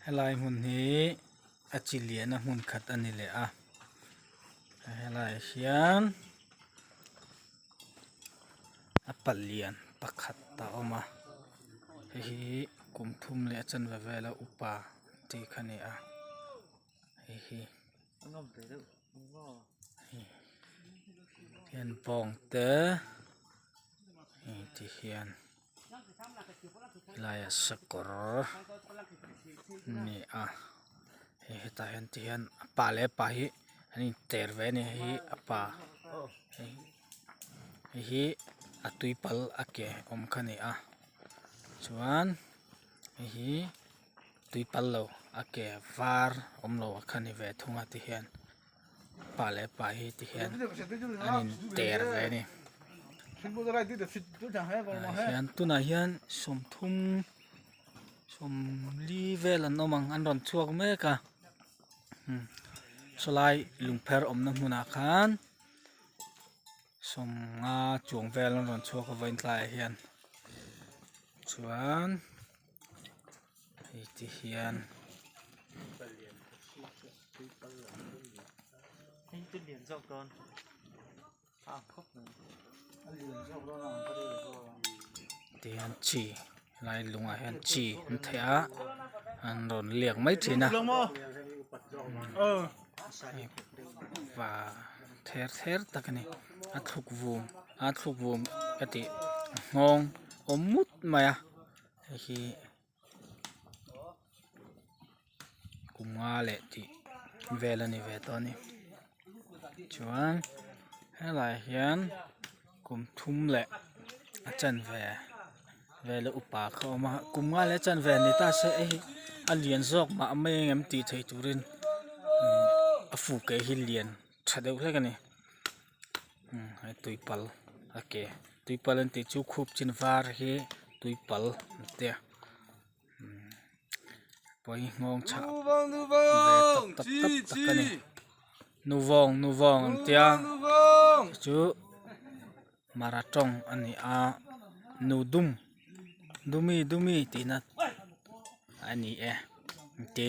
Helai hmun hi a chi lian a hmun khat a ni leh a helai ah hian a palian pakhat a awm a hei hi kum thum leh a chanve vela upa tih kha a ni a hei hi hian bawng te hei ti hian. Helaiah sakawr ani a hei hetah hian ti hian a pa leh a pa hi an inter ve a ni hei hi a pa hei hi a tui pal a ke awm kha a ni a chuan hei hi tui pal lo a ke var awm lo a kha a ni ve thung a ti hian. Pa leh pa hi ti hian an in ter ve a ni ah hian tunah hian sawmthum sawmli vel an awm ang an rawn chhuak mek a sawlai lungpher awmna hmunah khan sawmnga chuang vel an rawn chhuak a vawiin tlaiah hian chuan. Hei ti hian ti hian chi helai lungah hian chi an theh a an rawn liak mai thin a va ther ther tak a ni a thluk vum a thluk vum ka tih a nghawng awm mut mai a. Hei hi kum nga leh tih vel a ni ve tawh a ni chuan helaiah hian kum thum leh a chanve vela upa kha a awm a kum nga leh a chanve ni ta se hei hi a lian zawk mah mai ang em tih theih turin a fuke hi lian tha deuh hlek a ni. Hei tuipal a ke tuipal an tih chu khup chin var hi tuipal an tia pawi nghawng chhah ve tawp tawp tawp tak a ni nuvawng nuvawng an tia chu mara tawng a ni a nu dum dumi dumi tihna a ni e an ti.